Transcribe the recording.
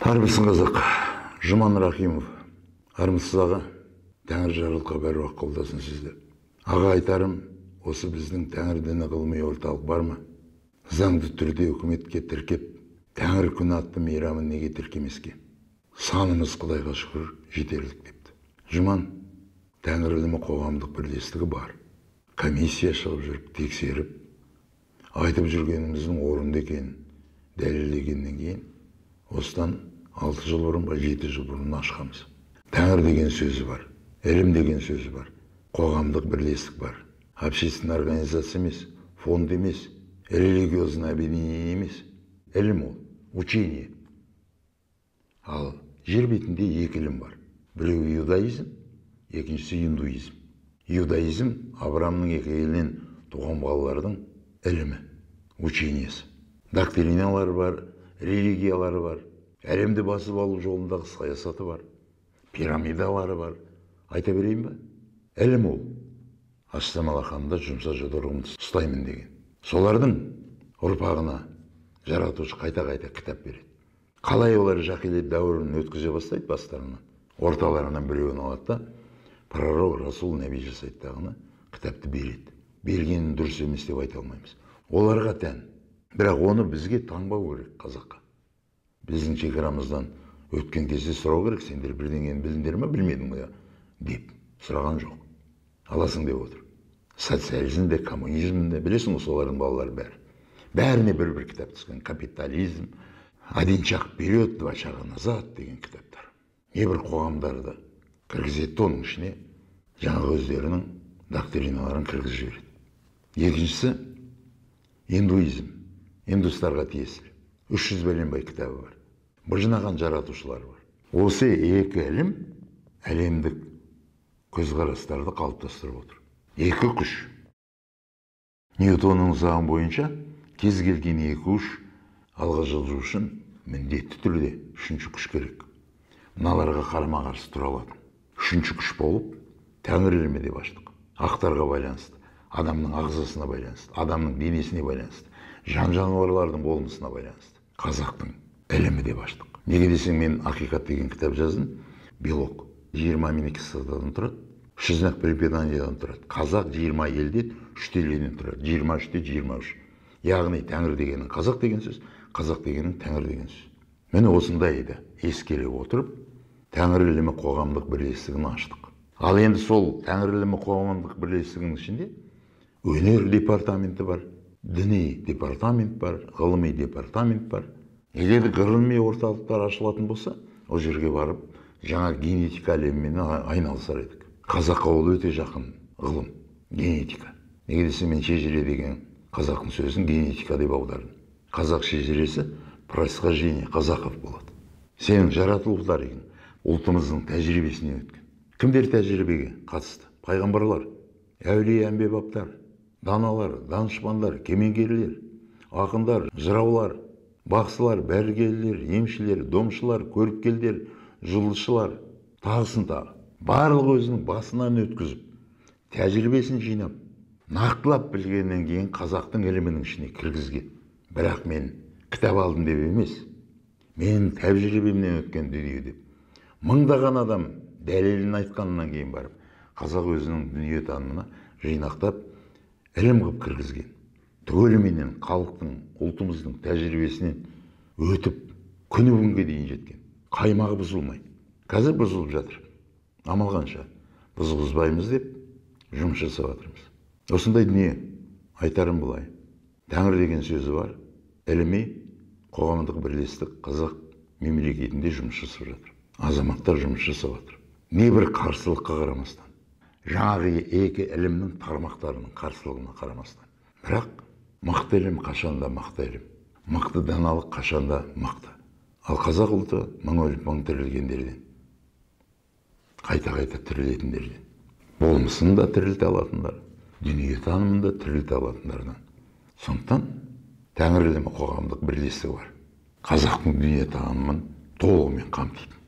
Армысың, қазақ! Жұман Рахимов. Армысыз, аға! Тәңір жарылқап, әруақ қолдасын сізді. Аға, айтарым, осы біздің Тәңір діні ғылыми орталық бар ма? Заңды түрде үкіметке тіркеп, Тәңір күні атты мейрамын неге тіркемеске? Санымыз, Құдайға шүкір, жетерлік депті. Жұман, Тәңір ілімі қоғамдық бірлестігі бар. Комиссия шығып жүріп, тексеріп, айтып жүргеніміздің орынды екенін дәлелдегеннен кейін осыдан 6 жыл бұрын ба, 7 жыл бұрын ашқанбыз. Тәңір деген сөзі бар, ілім деген сөзі бар, қоғамдық бірлестік бар. Общественная организация емес, фонд емес, религиозный объединение емес. Ілім ол, учение. Ал жер бетінде екі ілім бар. Біреуі иудаизм, екіншісі индуизм. Иудаизм Авраамның екі әйелінен туған балалардың ілімі, учениесі. Доктриналары бар, религиялары бар, әлемді басып алу жолындағы саясаты бар, пирамидалары бар. Айта берейін ба? Ілім ол. Ашсам алақанымда, жұмса жұдырығымды ұстаймын деген. Солардың ұрпағына жаратушы қайта-қайта кітап береді. Қалай олар жахилиет дәуірін өткізе бастайды, бастарынан, орталарынан біреуін алады да, пророк, расул, нәби жасайды дағыны, кітапты береді. Бергенін дұрыс емес деп айта алмаймыз. Оларға тән. Бірақ оны бізге таңбау керек, қазаққа. Біздің шекарамыздан өткен кезде сұрау керек: сендер бірдеңені білдіңдер ме, білмедің бе деп. Сұраған жоқ. Аласың деп отыр. Социализм де, коммунизм де, білесің ғой, солардың балалары бәрі. Бәріне бір-бір кітап түскен. Капитализм, один шаг вперед, два шага назад деген кітаптар. Небір қоғамдарды кіргізеді, оның ішіне жаңағы өздерінің доктриналарын кіргізіп жібереді. Екіншісі индуизм, индустарға тиесілі. 300 бәленбай кітабы бар. Быжынаған жаратушылары бар. Осы екі ілім әлемдік көзқарастарды қалыптастырып отыр. Екі күш. Ньютонның заңы бойынша кез келген екі күш алға жылжу үшін міндетті түрде үшінші күш керек. Мыналарға қарама қарсы тұра алатын. Үшінші күш болып Тәңір ілімі деп аштық. Ақтарға байланысты, адамның ағзасына байланысты, адамның денесіне байланысты, жан жануарлардың болмысына байланысты. Қазақтың ілімі деп аштық. Неге десең, мен «Ақиқат» деген кітап жаздым. Белок 20 аминокислотадан тұрады, үш знак препинаниядан тұрады. Қазақ 20 елде үш теледен тұрады. 23-те 23. Яғни Тәңір дегенің қазақ деген сөз, қазақ дегенің Тәңір деген сөз. Міне, осындайды ескере отырып, Тәңір ілімі қоғамдық бірлестігін аштық. Ал енді сол Тәңір ілімі қоғамдық бірлестігінің ішінде өнер департаменті бар, діни департамент бар, ғылыми департамент бар. Егер ғылыми орталықтар ашылатын болса, ол жерге барып жаңа генетика әлемімен айналысар едік. Қазаққа ол өте жақын ғылым, генетика. Неге десе, мен шежіре деген қазақтың сөзін генетика деп аудардым. Қазақ шежіресі происхождение казахов болады. Сенің жаратылу тарихың, ұлтымыздың тәжірибесінен өткен. Кімдер тәжірибеге қатысты? Пайғамбарлар, әулие, әмбебаптар, даналар, данышпандар, кемеңгерлер, ақындар, жыраулар, бақсылар, дәрігерлер, емшілер, домшылар, көріпкелдер, жұлдызшылар, тағысын тағы. Барлығы өзінің басынан өткізіп, тәжірибесін жинап, нақтылап білгеннен кейін қазақтың ілімінің ішіне кіргізген. Бірақ мен кітап алдым деп емес, менің тәжірибемнен өткен дүние деп. Мыңдаған адам дәлелін айтқаннан кейін барып, қазақ өзінің дүниетанымына жинақтап, ілім қылып кіргізген. Түгеліменен халықтың, ұлтымыздың тәжірибесінен өтіп, күні бүгінге дейін жеткен. Қаймағы бұзылмай. Қазір бұзылып жатыр. Амал қанша? Бұзғызбаймыз деп жұмыс жасап жатырмыз. Осындай дүние. Айтарым былай. Тәңір деген сөзі бар. Іліми қоғамдық бірлестік қазақ мемлекетінде жұмыс жасап жатыр. Азаматтар жұмыс жасап жатыр. Небір қарсылыққа қарамастан, жаңағы екі ілімнің тармақтарының қарсылығына қарамастан. Бірақ мықты ілім қашанда мықты ілім. Мықты даналық қашанда мықты. Ал қазақ ұлты мың өліп, мың тірілгендерден. Қайта-қайта тірілетіндерден. Болмысын да тірілте алатындар, дүниетанымын да тірілте алатындардан. Сондықтан Тәңір ілімі қоғамдық бірлестігі бар. Қазақтың дүниетанымын толығымен қамтитын.